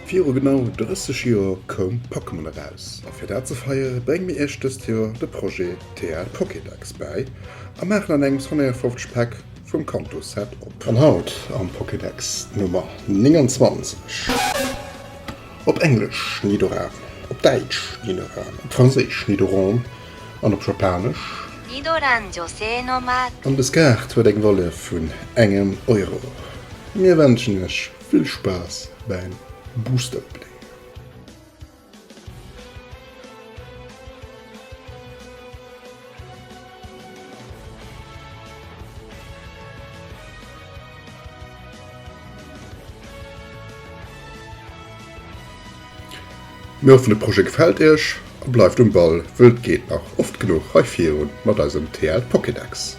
Viru genau 30 Joer koum Pokémon eraus a fir dat ze feiere brénge mir iech dëst Joer de Projet TL Pokédex bäi a maachen an engems 150 Päck vum Kanto Set op. An haut am Pokédex d'Nummer 29. Op Englesch Nidoran, op Däitsch Nidoran, op Franséisch Nidoran an op Japanesch. An dës Kaart huet eng Valeur vun engem Euro. Mir wenschen iech vill Spaass beim Booster Opening. Mir hoffen de Projet gefält iech a bleift um Ball, wëll et geet nach oft genuch hei virun mat eisem TL Pokédex.